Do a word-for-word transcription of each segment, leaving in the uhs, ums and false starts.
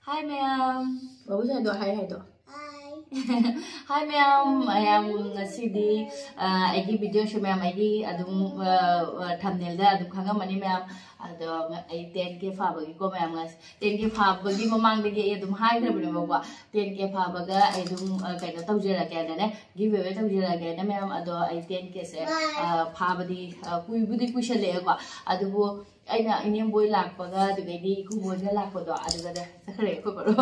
Hi ꯃꯌꯥꯝ꯫ ꯕꯥꯕꯨ ꯁꯥꯏꯗꯣ hi ꯍꯥꯏꯗꯣ꯫ Hi ꯃꯌꯥꯝ, ꯃꯌꯥꯝ ꯉꯁꯤꯗꯤ ꯑ, ꯑꯩꯒꯤ videoꯁꯦ ꯃꯌꯥꯝ ꯑꯩꯒꯤ ꯑꯗꯨꯝ thumbnailꯗ ꯑꯗꯨꯝ ꯈꯪꯉꯝꯃꯅꯤ ꯃꯌꯥꯝ꯫ ꯑꯗꯣ ꯑꯩ ten K ꯐꯥꯕꯒꯤꯀꯣ ꯃꯌꯥꯝ, ten K ꯐꯥꯕꯒꯤ ꯃꯃꯥꯡꯗꯒꯤ ꯑꯩ ꯑꯗꯨꯝ ꯍꯥꯏꯈ꯭ꯔꯕꯅꯦꯕꯀꯣ, ten K ꯐꯥꯕꯒ ꯑꯩ ꯑꯗꯨꯝ ꯑ, ꯀꯩꯅꯣ ꯇꯧꯖꯔꯒꯦꯅꯅꯦ, giveaway ꯇꯧꯖꯔꯒꯦꯅ ꯃꯌꯥꯝ꯫ ꯑꯗꯣ ꯑꯩ ten Kꯁꯦ ꯑ, ꯐꯥꯕꯗꯤ ꯑ, ꯀꯨꯏꯕꯨꯗꯤ ꯀꯨꯏꯁꯜꯂꯛꯑꯦꯀꯣ, ꯑꯗꯨꯕꯨ ꯑꯩꯅ ꯏꯅꯦꯝꯕꯣꯏ ꯂꯥꯛꯄꯒ ꯑꯗꯨꯗꯩꯗꯤ ꯏꯀꯨꯕꯣꯏꯒ ꯂꯥꯛꯄꯗꯣ ꯑꯗꯨꯒꯗ ꯆꯠꯈ꯭ꯔꯦ ꯑꯩꯈꯣꯏ ꯕꯥꯔꯣ꯫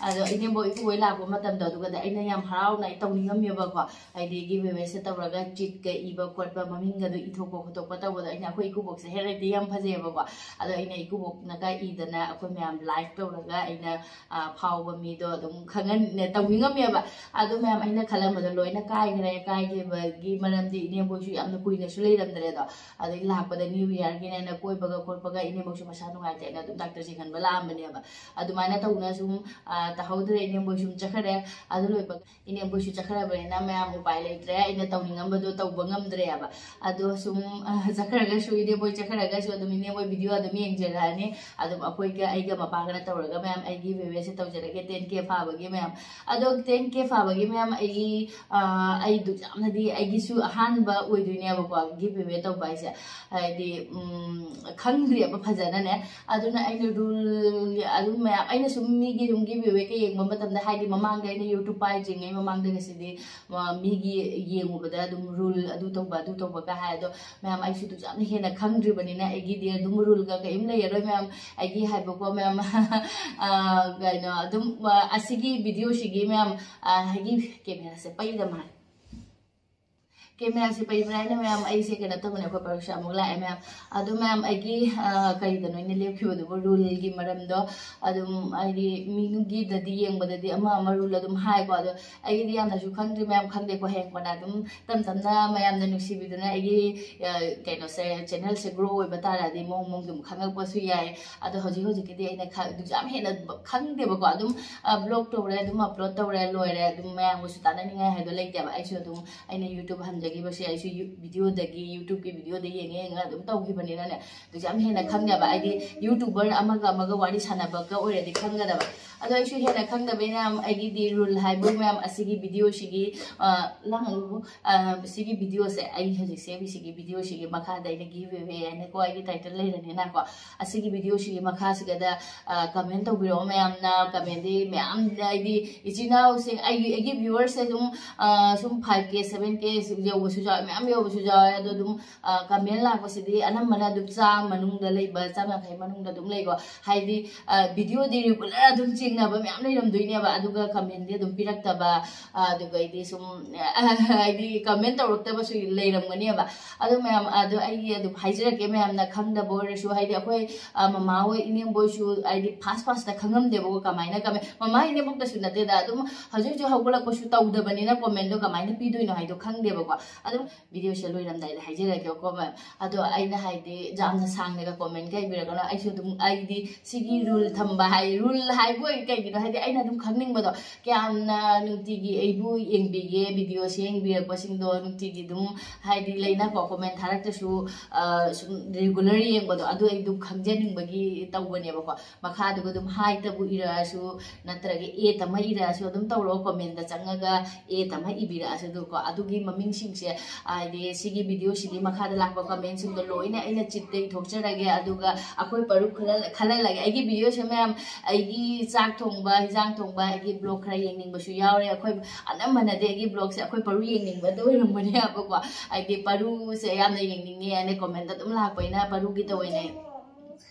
ꯑꯗꯣ ꯏꯅꯦꯝꯕꯣꯏ ꯏꯀꯨꯕꯣꯏ ꯂꯥꯛꯄ ꯃꯇꯝꯗꯣ ꯑꯗꯨꯒꯗ ꯑꯩꯅ ꯌꯥꯝ ꯍꯔꯥꯎꯅ ꯑꯩ ꯇꯧꯅꯤꯡꯉꯝꯃꯦꯕꯀꯣ, ꯍꯥꯏꯗꯤ giveawayꯁꯦ ꯇꯧꯔꯒ ꯆꯤꯠꯀ ꯏꯕ ꯈꯣꯠꯄ ꯃꯃꯤꯡꯒꯗꯣ ꯏꯊꯣꯛꯄ ꯈꯣꯠꯇꯣꯛꯄ ꯇꯧꯕꯗꯣ ꯑꯩꯅ ꯑꯩꯈꯣꯏ ꯏꯀꯨꯕꯣꯛꯁꯦ handwritingꯗꯤ ꯌꯥꯝ ꯐꯖꯩꯌꯦꯕꯀꯣ꯫ ꯑꯗꯣ ꯑꯩꯅ ꯏꯀꯨꯕꯣꯛꯅꯒ ꯏꯗꯅ ꯑꯩꯈꯣꯏ ꯃꯌꯥꯝ live ꯇꯧꯔꯒ ꯑꯩꯅ ꯑ, ꯐꯥꯎꯕ ꯃꯤꯗꯣ ꯑꯗꯨꯝ ꯈꯪꯍꯟ ꯇꯧꯅꯤꯡꯉꯝꯃꯦꯕ꯫ ꯑꯗꯣ ꯃꯌꯥꯝ ꯑꯩꯅ ꯈꯜꯂꯝꯕꯗꯣ ꯂꯣꯏꯅ ꯀꯥꯏꯈ꯭ꯔꯦ꯫ ꯀꯥꯏꯈꯤꯕꯒꯤ ꯃꯔꯝꯗꯤ ꯏꯅꯦꯝꯕꯣꯏꯁꯨ ꯌꯥꯝꯅ ꯀꯨꯏꯅꯁꯨ ꯂꯩꯔꯝꯗ꯭ꯔꯦꯗꯣ꯫ ꯑꯗꯩ ꯂꯥꯛꯄꯗ new yearꯒꯤꯅꯦꯅ ꯀꯣꯏꯕꯒ ꯈꯣꯠꯄꯒ ꯏꯅꯦꯝꯕꯣꯛꯁꯨ ꯃꯁꯥ ꯅꯨꯡꯉꯥꯏꯇꯦꯅ ꯑꯗꯨꯝ doctor ꯌꯦꯡꯍꯟꯕ ꯂꯥꯛꯑꯝꯕꯅꯦꯕ꯫ ꯑꯗꯨꯃꯥꯏꯅ ꯇꯧꯅ ꯁꯨꯝ ꯑ, ꯇꯧꯍꯧꯗ꯭ꯔꯦ, ꯏꯅꯦꯝꯕꯣꯏ ꯁꯨꯝ ꯆꯠꯈ꯭ꯔꯦ꯫ ꯑꯗꯨ ꯂꯣꯏꯕꯒ ꯏꯅꯦꯝꯕꯣꯏꯁꯨ ꯆꯠꯈ꯭ꯔꯕꯅꯤꯅ ꯃꯌꯥꯝ ꯎꯄꯥꯏ ꯂꯩꯇ꯭ꯔꯦ, ꯑꯩꯅ ꯇꯧꯅꯤꯡꯉꯝꯕꯗꯣ ꯇꯧꯕ ꯉꯝꯗ꯭ꯔꯦꯕ꯫ ꯑꯗꯣ ꯁꯨꯝ ꯑ, ꯆꯠꯈ꯭ꯔꯒꯁꯨ ꯏꯅꯦꯝꯕꯣꯏ ꯆꯠꯈ꯭ꯔꯒꯁꯨ ꯑꯗꯨꯝ ꯏꯅꯦꯝꯕꯣꯏ video ꯑꯗꯨꯝ ꯌꯦꯡꯖꯔꯛꯑꯅꯤ꯫ ꯑꯗꯨꯝ ꯑꯩꯈꯣꯏꯒ ꯑꯩꯒ ꯃꯄꯥꯒꯅ ꯇꯧꯔꯒ ꯃꯌꯥꯝ ꯑꯩꯒꯤ giveawayꯁꯦ ꯇꯧꯖꯔꯒꯦ ten K ꯐꯥꯕꯒꯤ ꯃꯌꯥꯝ꯫ ꯑꯗꯣ ten K ꯐꯥꯕꯒꯤ ꯃꯌꯥꯝ ꯑꯩꯒꯤ ꯑ, ꯑꯩꯗꯨ ꯌꯥꯝꯅꯗꯤ ꯑꯩꯒꯤꯁꯨ ꯑꯍꯥꯟꯕ ꯑꯣꯏꯗꯣꯏꯅꯦꯕꯀꯣ giveaway ꯇꯧꯕ ꯍꯥꯏꯁꯦ꯫ ꯍꯥꯏꯗꯤ ꯎꯝ, ꯈꯪꯗ꯭ꯔꯤꯑꯕ ꯐꯖꯅꯅꯦ꯫ ꯑꯗꯨꯅ ꯑꯩꯅ rule ꯑꯗꯨꯝ ꯃꯌꯥꯝ ꯑꯩꯅ ꯁꯨꯝ ꯃꯤꯒꯤ ꯑꯗꯨꯝ giveawayꯒ ꯌꯦꯡꯕ ꯃꯇꯝꯗ ꯍꯥꯏꯗꯤ ꯃꯃꯥꯡꯗ ꯑꯩꯅ YouTube ꯄꯥꯏꯗ꯭ꯔꯤꯉꯩ ꯃꯃꯥꯡꯗ ꯉꯁꯤꯗꯤ ꯑ, ꯃꯤꯒꯤ ꯌꯦꯡꯉꯨꯕꯗ ꯑꯗꯨꯝ rule ꯑꯗꯨ ꯇꯧꯕ ꯑꯗꯨ ꯇꯧꯕꯒ ꯍꯥꯏ꯫ ꯑꯗꯣ ꯃꯌꯥꯝ ꯑꯩꯁꯨ ꯑꯗꯨ ꯌꯥꯝꯅ ꯍꯦꯟꯅ ꯈꯪꯗ꯭ꯔꯤꯕꯅꯤꯅ ꯑꯩꯒꯤꯗꯤ ꯑꯗꯨꯝ ruleꯒ ꯀꯔꯤꯝ ꯂꯩꯔꯔꯣꯏ ꯃꯌꯥꯝ꯫ ꯑꯩꯒꯤ ꯍꯥꯏꯕꯀꯣ ꯃꯌꯥꯝ ꯑ, ꯀꯩꯅꯣ ꯑꯗꯨꯝ ꯑ, ꯑꯁꯤꯒꯤ videoꯁꯤꯒꯤ ꯃꯌꯥꯝ ꯑ, ꯑꯩꯒꯤ cameraꯁꯦ ꯄꯩꯗ ꯃꯥꯜꯂꯦ꯫ Cameraꯁꯦ ꯄꯩꯕ꯭ꯔꯥ ꯍꯥꯏꯅ ꯃꯌꯥꯝ ꯑꯩꯁꯦ ꯀꯩꯅꯣ ꯇꯧꯕꯅꯦ, ꯑꯩꯈꯣꯏ ꯄꯔꯨꯁꯥ ꯑꯃꯨꯛ ꯂꯥꯛꯑꯦ ꯃꯌꯥꯝ꯫ ꯑꯗꯣ ꯃꯌꯥꯝ ꯑꯩꯒꯤ ꯑ, ꯀꯔꯤꯗꯅꯣ ꯑꯩꯅ ꯂꯦꯞꯈꯤꯕꯗꯨꯕꯨ ruleꯒꯤ ꯃꯔꯝꯗꯣ ꯑꯗꯨꯝ ꯍꯥꯏꯗꯤ ꯃꯤꯒꯤꯗꯗꯤ ꯌꯦꯡꯕꯗꯗꯤ ꯑꯃ ꯑꯃ rule ꯑꯗꯨꯝ ꯍꯥꯏꯀꯣ꯫ ꯑꯗꯣ ꯑꯩꯒꯤꯗꯤ ꯌꯥꯝꯅꯁꯨ ꯈꯪꯗ꯭ꯔꯤ ꯃꯌꯥꯝ, ꯈꯪꯗꯦꯀꯣ, ꯍꯌꯦꯡ ꯀꯣꯟꯅ ꯑꯗꯨꯝ ꯇꯞ ꯇꯞꯅ ꯃꯌꯥꯝꯅ ꯅꯨꯡꯁꯤꯕꯤꯗꯨꯅ ꯑꯩꯒꯤ ꯑ, ꯀꯩꯅꯣꯁꯦ channelꯁꯦ grow ꯑꯣꯏꯕ ꯇꯥꯔꯗꯤ ꯃꯑꯣꯡ ꯃꯑꯣꯡꯗꯤ ꯑꯃꯨꯛ ꯈꯪꯉꯛꯄꯁꯨ ꯌꯥꯏ꯫ ꯑꯗꯣ ꯍꯧꯖꯤꯛ ꯍꯧꯖꯤꯛꯀꯤꯗꯤ ꯑꯩꯅ ꯈ-, ꯑꯗꯨ ꯌꯥꯝ ꯍꯦꯟꯅ ꯈꯪꯗꯦꯕꯀꯣ꯫ ꯑꯗꯨꯝ ꯑ, vlog ꯇꯧꯔꯦ, ꯑꯗꯨꯝ upload ꯇꯧꯔꯦ, ꯂꯣꯏꯔꯦ꯫ ꯑꯗꯨꯝ ꯃꯌꯥꯝꯒꯁꯨ ꯇꯥꯟꯅꯅꯤꯡꯉꯥꯏ ꯍꯥꯏꯗꯣ ꯂꯩꯇꯦꯕ꯫ ꯑꯩꯁꯨ ꯑꯗꯨꯝ ꯑꯩꯅ YouTube ꯍꯟꯖ ꯇꯧꯖꯈꯤꯕꯁꯦ ꯑꯩꯁꯨ ꯌꯨ- videoꯗꯒꯤ, YouTubeꯀꯤ videoꯗ ꯌꯦꯡꯉ ꯌꯦꯡꯉ ꯑꯗꯨꯝ ꯇꯧꯈꯤꯕꯅꯤꯅꯅꯦ, ꯑꯗꯨꯁꯨ ꯌꯥꯝ ꯍꯦꯟꯅ ꯈꯪꯗꯦꯕ꯫ ꯍꯥꯏꯗꯤ YouTuber ꯑꯃꯒ ꯑꯃꯒ ꯋꯥꯔꯤ ꯁꯥꯟꯅꯕꯒ ꯑꯣꯏꯔꯗꯤ ꯈꯪꯒꯗꯕ, ꯑꯗꯣ ꯑꯩꯁꯨ ꯍꯦꯟꯅ ꯈꯪꯗꯕꯅꯤꯅ ꯑꯩꯒꯤꯗꯤ rule ꯍꯥꯏꯕ ꯃꯌꯥꯝ ꯑꯁꯤꯒꯤ videoꯁꯤꯒꯤ, ꯑ, ꯂꯥꯡꯒꯅꯨ, ꯑ, ꯁꯤꯒꯤ videoꯁꯦ, ꯑꯩ ꯍꯧꯖꯤꯛ ꯁꯦꯝꯃꯤꯁꯤꯒꯤ videoꯁꯤꯒꯤ ꯃꯈꯥꯗ ꯑꯩꯅ give away ꯍꯥꯏꯅꯀꯣ ꯑꯩꯒꯤ title ꯂꯩꯔꯅꯤꯅꯀꯣ, ꯑꯁꯤꯒꯤ videoꯁꯤꯒꯤ ꯃꯈꯥꯁꯤꯗ ꯑ, comment ꯇꯧꯕꯤꯔꯛꯑꯣ ꯃꯌꯥꯝꯅ꯫ Commentꯗꯤ ꯃꯌꯥꯝ, ꯍꯥꯏꯗꯤ ꯏꯆꯤꯟ ꯏꯅꯥꯎꯁꯤꯡ, ꯑꯩꯒꯤ, ꯑꯩꯒꯤ viewersꯁꯦ ꯑꯗꯨꯝ, ꯑ, ꯁꯨꯝ five K, seven K ꯌꯧꯕꯁꯨ ꯌꯥꯎꯋꯦ, ꯃꯌꯥꯝ ꯌꯧꯕꯁꯨ ꯌꯥꯎꯋꯦ꯫ ꯑꯗꯣ ꯑꯗꯨꯝ, ꯑ, comment ꯂꯥꯛꯄꯁꯤꯗꯤ ꯑꯅꯝꯕꯅ ꯑꯗꯨꯝ ꯆꯥꯝꯃ ꯃꯅꯨꯡꯗ ꯂꯩꯕ, ꯆꯥꯝ ꯌꯥꯡꯈꯩ ꯃꯅꯨꯡꯗ ꯑꯗꯨꯝ ꯂꯩꯀꯣ꯫ ꯍꯥꯏꯗꯤ, ꯑ, videoꯗꯤ regular ꯑꯗꯨꯝ ꯆꯤꯡꯅꯕ ꯃꯌꯥꯝ ꯂꯩꯔꯝꯗꯣꯏꯅꯦꯕ, ꯑꯗꯨꯒ commentꯗꯤ ꯑꯗꯨꯝ ꯄꯤꯔꯛꯇꯕ, ꯑ, ꯑꯗꯨꯒ ꯑꯩꯗꯤ ꯁꯨꯝ, ꯑ, ꯍꯥꯏꯗꯤ comment ꯇꯧꯔꯛꯇꯕꯁꯨ ꯂꯩꯔꯝꯒꯅꯦꯕ꯫ ꯑꯗꯨ ꯃꯌꯥꯝ, ꯑꯗꯨ ꯑꯩ ꯑꯗꯨꯝ ꯍꯥꯏꯖꯔꯛꯀꯦ, ꯃꯌꯥꯝꯅ ꯈꯪꯗꯕ ꯑꯣꯏꯔꯁꯨ, ꯍꯥꯏꯗꯤ ꯑꯩꯈꯣꯏ, ꯑ, ꯃꯃꯥ ꯍꯣꯏ, ꯏꯅꯦꯝꯕꯣꯏꯁꯨ ꯍꯥꯏꯗꯤ fast fastꯇ ꯈꯪꯉꯝꯗꯦꯕꯀꯣ, ꯀꯃꯥꯏꯅ comment, ꯃꯃꯥ ꯏꯅꯦꯝꯕꯣꯛꯇꯁꯨ ꯅꯠꯇꯦꯗ, ꯑꯗꯨꯝ ꯍꯧꯖꯤꯛ ꯍꯧꯖꯤꯛ ꯍꯧꯒꯠꯂꯛꯄꯁꯨ ꯇꯧꯗꯕꯅꯤꯅ commentꯗꯣ ꯀꯃꯥꯏꯅ ꯄꯤꯗꯣꯏꯅꯣ ꯍꯥꯏꯗꯣ ꯈꯪꯗꯦꯕꯀꯣ꯫ ꯑꯗꯨꯝ videoꯁꯦ ꯂꯣꯏꯔꯝꯗꯥꯏꯗ ꯍꯥꯏꯖꯔꯒꯦꯀꯣ ꯃꯌꯥꯝ꯫ ꯑꯗꯣ ꯑꯩꯅ ꯍꯥꯏꯗꯤ ꯌꯥꯝꯅ ꯁꯥꯡꯅꯒ commentꯀ ꯏꯕꯤꯔꯛꯀꯅꯣ, ꯑꯩꯁꯨ ꯑꯗꯨꯝ, ꯑꯩꯗꯤ ꯁꯤꯒꯤ rule ꯊꯝꯕ ꯍꯥꯏ, rule ꯍꯥꯏꯕ ꯑꯣꯏ ꯀꯩꯒꯤꯅꯣ ꯍꯥꯏꯗꯤ ꯑꯩꯅ ꯑꯗꯨꯝ ꯈꯪꯅꯤꯡꯕꯗꯣ, ꯀꯌꯥꯝꯅ ꯅꯨꯡꯇꯤꯒꯤ ꯑꯩꯕꯨ ꯌꯦꯡꯕꯤꯒꯦ, videoꯁꯦ ꯌꯦꯡꯕꯤꯔꯛꯄꯁꯤꯡꯗꯣ ꯅꯨꯡꯇꯤꯒꯤ ꯑꯗꯨꯝ, ꯍꯥꯏꯗꯤ ꯂꯩꯅꯀꯣ, comment ꯊꯥꯔꯛꯇꯁꯨ, ꯑ, ꯁꯨꯝ regular ꯌꯦꯡꯕꯗꯣ, ꯑꯗꯨ ꯑꯩ ꯑꯗꯨꯝ ꯈꯪꯖꯅꯤꯡꯕꯒꯤ ꯇꯧꯕꯅꯦꯕꯀꯣ꯫ ꯃꯈꯥꯗꯨꯒ ꯑꯗꯨꯝ hiꯇꯕꯨ ꯏꯔꯛꯑꯁꯨ, ꯅꯠꯇ꯭ꯔꯒ at ꯑꯃ ꯏꯔꯛꯑꯁꯨ ꯑꯗꯨꯝ ꯇꯧꯔꯛꯑꯣ, commentꯗ ꯆꯪꯉꯒ at ꯑꯃ ꯏꯕꯤꯔꯛꯑꯁꯨ ꯑꯗꯨꯀꯣ꯫ ꯑꯗꯨꯒꯤ ꯃꯃꯤꯡꯁꯤꯡꯁꯦ, ꯍꯥꯏꯗꯤ ꯁꯤꯒꯤ videoꯁꯤꯒꯤ ꯃꯈꯥꯗ ꯂꯥꯛꯄ commentꯁꯤꯡꯗꯣ ꯂꯣꯏꯅ ꯑꯩꯅ ꯆꯤꯠꯇ ꯏꯊꯣꯛꯆꯔꯒꯦ, ꯑꯗꯨꯒ ꯑꯩꯈꯣꯏ ꯄꯔꯨ ꯈꯜꯍꯜ-, ꯈꯜꯍꯜꯂꯒꯦ꯫ ꯑꯩꯒꯤ videoꯁꯦ ꯃꯌꯥꯝ, ꯑꯩꯒꯤ ꯆꯥꯛ ꯊꯣꯡꯕ, ꯍꯤꯟꯖꯥꯡ ꯊꯣꯡꯕ, ꯑꯩꯒꯤ vlog ꯈꯔ ꯌꯦꯡꯅꯤꯡꯕꯁꯨ ꯌꯥꯎꯔꯦ꯫ ꯑꯩꯈꯣꯏ ꯑꯅꯝꯕꯅꯗꯤ ꯑꯩꯒꯤ vlogꯁꯦ ꯑꯩꯈꯣꯏ ꯄꯔꯨ ꯌꯦꯡꯅꯤꯡꯕꯗ ꯑꯣꯏꯔꯝꯒꯅꯦꯕꯀꯣ, ꯍꯥꯏꯗꯤ ꯄꯔꯨꯁꯦ ꯌꯥꯝꯅ ꯌꯦꯡꯅꯤꯡꯉꯦ ꯍꯥꯏꯅ commentꯇ ꯑꯗꯨꯝ ꯂꯥꯛꯄꯅꯤꯅ ꯄꯔꯨꯒꯤꯗ ꯑꯣꯏꯅ꯫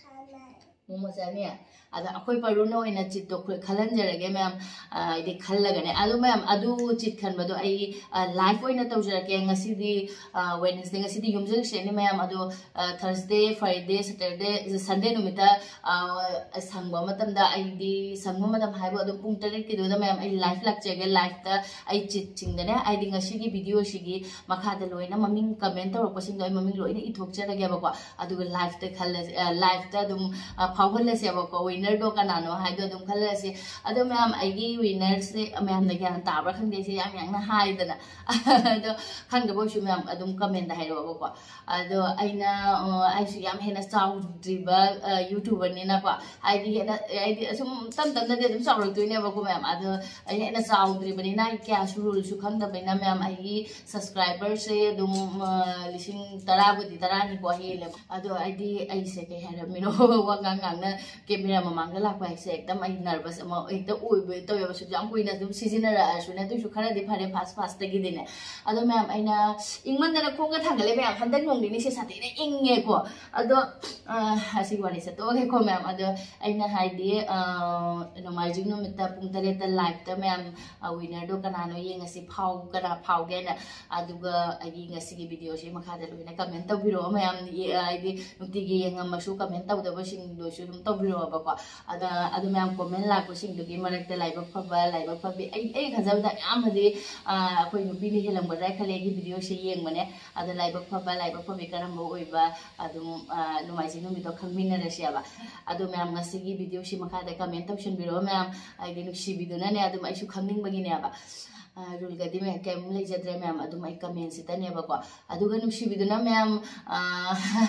ꯃꯣꯃꯣ ꯆꯥꯅꯤ? ꯑꯗ ꯑꯩꯈꯣꯏ ꯄꯔꯨꯅ ꯑꯣꯏꯅ ꯆꯤꯠꯇꯣ ꯈꯨ-, ꯈꯜꯍꯟꯖꯔꯒꯦ ꯃꯌꯥꯝ, ꯑ, ꯍꯥꯏꯗꯤ ꯈꯜꯂꯒꯅꯦ꯫ ꯑꯗꯨ ꯃꯌꯥꯝ, ꯑꯗꯨ ꯆꯤꯠ ꯈꯟꯕꯗꯣ ꯑꯩ, ꯑ, live ꯑꯣꯏꯅ ꯇꯧꯖꯔꯛꯀꯦ꯫ ꯉꯁꯤꯗꯤ, ꯑ, Wednesday, ꯉꯁꯤꯗꯤ ꯌꯨꯝꯖꯀꯩꯁꯅꯤ ꯃꯌꯥꯝ꯫ ꯑꯗꯣ, ꯑ, Thursday, Friday, Saturday, Sunday ꯅꯨꯃꯤꯠꯇ, ꯑ, ꯁꯪꯕ ꯃꯇꯝꯗ, ꯑꯩꯗꯤ ꯁꯪꯕ ꯃꯇꯝ ꯍꯥꯏꯕꯨ ꯑꯗꯨꯝ ꯄꯨꯡ ꯇꯔꯦꯠꯀꯤꯗꯨꯗ ꯃꯌꯥꯝ ꯑꯩ live ꯂꯥꯛꯆꯒꯦ꯫ Liveꯇ ꯑꯩ ꯆꯤꯠꯁꯤꯡꯗꯅꯦ, ꯍꯥꯏꯗꯤ ꯉꯁꯤꯒꯤ videoꯁꯤꯒꯤ ꯃꯈꯥꯗ ꯂꯣꯏꯅ ꯃꯃꯤꯡ comment ꯇꯧꯔꯛꯄꯁꯤꯡꯗꯣ ꯑꯩ ꯃꯃꯤꯡ ꯂꯣꯏꯅ ꯏꯊꯣꯛꯆꯔꯒꯦꯕꯀꯣ꯫ ꯑꯗꯨꯒ liveꯇ ꯈꯜꯂꯁꯦ, ꯑ, liveꯇ ꯑꯗꯨꯝ, ꯑ, ꯐꯥꯎꯍꯜꯂꯁꯦꯕꯀꯣ꯫ ꯋꯤꯅꯔꯗꯣ ꯀꯅꯥꯅꯣ ꯍꯥꯏꯗꯣ ꯑꯗꯨꯝ ꯈꯜꯂꯁꯤ꯫ ꯑꯗꯣ ꯃꯌꯥꯝ, ꯑꯩꯒꯤ ꯋꯤꯅꯔꯁꯦ ꯃꯌꯥꯝꯅ ꯒ꯭ꯌꯥꯟ ꯇꯥꯕ꯭ꯔꯥ ꯈꯪꯗꯦ, ꯑꯩꯁꯦ ꯌꯥꯝ ꯌꯥꯡꯅ ꯍꯥꯏꯗꯅ꯫ ꯑꯗꯣ ꯈꯪꯗꯕ ꯑꯣꯏꯔꯁꯨ ꯃꯌꯥꯝ ꯑꯗꯨꯝ ꯀꯃꯦꯟꯗ ꯍꯥꯏꯔꯛꯑꯣꯕꯀꯣ꯫ ꯑꯗꯣ ꯑꯩꯅ, ꯑ, ꯑꯩꯁꯨ ꯌꯥꯝ ꯍꯦꯟꯅ ꯆꯥꯎꯗ꯭ꯔꯤꯕ, ꯑ, YouTuberꯅꯤꯅꯀꯣ, ꯍꯥꯏꯗꯤ ꯍꯦꯟꯅ, ꯍꯥꯏꯗꯤ ꯑꯁꯨꯝ ꯇꯞ ꯇꯞꯅꯗꯤ ꯑꯗꯨꯝ ꯆꯥꯎꯔꯛꯇꯣꯏꯅꯦꯕꯀꯣ ꯃꯌꯥꯝ꯫ ꯑꯗꯣ ꯑꯩ ꯍꯦꯟꯅ ꯆꯥꯎꯗ꯭ꯔꯤꯕꯅꯤꯅ ꯑꯩ ꯀꯌꯥꯁꯨ ruleꯁꯨ ꯈꯪꯗꯕꯅꯤꯅ ꯃꯌꯥꯝ, ꯑꯩꯒꯤ subscriberꯁꯦ ꯑꯗꯨꯝ, ꯑ, ꯂꯤꯁꯤꯡ ꯇꯔꯥꯕꯨꯗꯤ, ꯇꯔꯥꯅꯤꯀꯣ ꯍꯦꯜꯂꯦꯕ꯫ ꯑꯗꯣ ꯑꯩꯗꯤ, ꯑꯩꯁꯦ ꯀꯩ ꯍꯥꯏꯔꯝꯃꯤꯅꯣ, ꯋꯥ ꯉꯥꯡ ꯉꯥꯡꯅ camera ꯃꯃꯥꯡꯗ ꯂꯥꯛꯄ ꯍꯥꯏꯁꯦ ꯍꯦꯛꯇ ꯑꯩ nervous ꯑꯃ ꯍꯦꯛꯇ ꯑꯣꯏꯕ ꯇꯧꯋꯦꯕ꯫ ꯁꯨ ꯌꯥꯝ ꯀꯨꯏꯅ ꯑꯗꯨꯝ ꯁꯤꯖꯤꯟꯅꯔꯛꯑꯁꯨꯅꯦ, ꯑꯗꯨꯏꯁꯨ ꯈꯔꯗꯤ ꯐꯔꯦ fast fastꯇꯒꯤꯗꯤꯅꯦ꯫ ꯑꯗꯣ ꯃꯌꯥꯝ, ꯑꯩꯅ ꯏꯪꯃꯟꯗꯅ ꯈꯣꯡꯒ ꯊꯥꯡꯒꯠꯂꯦ ꯃꯌꯥꯝ꯫ ꯍꯟꯗꯛ ꯅꯣꯡ ꯅꯤꯅꯤꯁꯦ ꯁꯥꯊꯤꯅ ꯏꯪꯉꯦꯀꯣ꯫ ꯑꯗꯣ, ꯑ, ꯑꯁꯤꯒꯤ ꯋꯥꯔꯤꯁꯦ ꯇꯣꯛꯑꯒꯦꯀꯣ ꯃꯌꯥꯝ꯫ ꯑꯗꯣ ꯑꯩꯅ ꯍꯥꯏꯗꯤ, ꯑ, ꯅꯣꯡꯃꯥꯏꯖꯤꯡ ꯅꯨꯃꯤꯠꯇ ꯄꯨꯡ ꯇꯔꯦꯠꯇ liveꯇ ꯃꯌꯥꯝ, ꯑ, winnerꯗꯣ ꯀꯅꯥꯅꯣ ꯌꯦꯡꯉꯁꯤ, ꯐꯥꯎ-, ꯀꯅꯥ ꯐꯥꯎꯒꯦꯅ꯫ ꯑꯗꯨꯒ ꯑꯩꯒꯤ ꯉꯁꯤꯒꯤ videoꯁꯤ ꯃꯈꯥꯗ ꯂꯣꯏꯅ comment ꯇꯧꯕꯤꯔꯛꯑꯣ ꯃꯌꯥꯝ꯫ ꯌꯦ-, ꯑ, ꯍꯥꯏꯗꯤ ꯅꯨꯡꯇꯤꯒꯤ ꯌꯦꯡꯉꯝꯃꯁꯨ comment ꯇꯧꯗꯕꯁꯤꯡꯗꯨꯁꯨ ꯑꯗꯨꯝ ꯇꯧꯕꯤꯔꯛꯑꯣꯕꯀꯣ꯫ ꯑꯗ, ꯑꯗꯨ ꯃꯌꯥꯝ comment ꯂꯥꯛꯄꯁꯤꯡꯗꯨꯒꯤ ꯃꯔꯛꯇ ꯂꯥꯏꯕꯛ ꯐꯕ, ꯂꯥꯏꯕꯛ ꯐꯕꯤ, ꯑꯩ, ꯑꯩ ꯈꯟꯖꯕꯗ ꯑꯌꯥꯝꯕꯗꯤ, ꯑ, ꯑꯩꯈꯣꯏ ꯅꯨꯄꯤꯅ ꯍꯦꯜꯂꯝꯒꯗ꯭ꯔꯥ ꯈꯜꯂꯦ ꯑꯩꯒꯤ videoꯁꯦ ꯌꯦꯡꯕꯅꯦ꯫ ꯑꯗ ꯂꯥꯏꯕꯛ ꯐꯕ, ꯂꯥꯏꯕꯛ ꯐꯕꯤ ꯀꯔꯝꯕ ꯑꯣꯏꯕ, ꯑꯗꯨꯝ, ꯑ, ꯅꯣꯡꯃꯥꯏꯖꯤꯡ ꯅꯨꯃꯤꯠꯇꯣ ꯈꯪꯃꯤꯟꯅꯔꯁꯦꯕ꯫ ꯑꯗꯣ ꯃꯌꯥꯝ ꯉꯁꯤꯒꯤ videoꯁꯤ ꯃꯈꯥꯗ comment ꯇꯧꯁꯟꯕꯤꯔꯛꯑꯣ ꯃꯌꯥꯝ, ꯍꯥꯏꯗꯤ ꯅꯨꯡꯁꯤꯕꯤꯗꯨꯅꯅꯦ ꯑꯗꯨꯝ ꯑꯩꯁꯨ ꯈꯪꯅꯤꯡꯕꯒꯤꯅꯦꯕ꯫ ꯑ, ruleꯒꯗꯤ ꯃꯌꯥꯝ ꯀꯩꯝ ꯂꯩꯖꯗ꯭ꯔꯦ ꯃꯌꯥꯝ, ꯑꯗꯨꯝ ꯑꯩ commentꯁꯤꯗꯅꯦꯕꯀꯣ꯫ ꯑꯗꯨꯒ ꯅꯨꯡꯁꯤꯕꯤꯗꯨꯅ ꯃꯌꯥꯝ, ꯑ,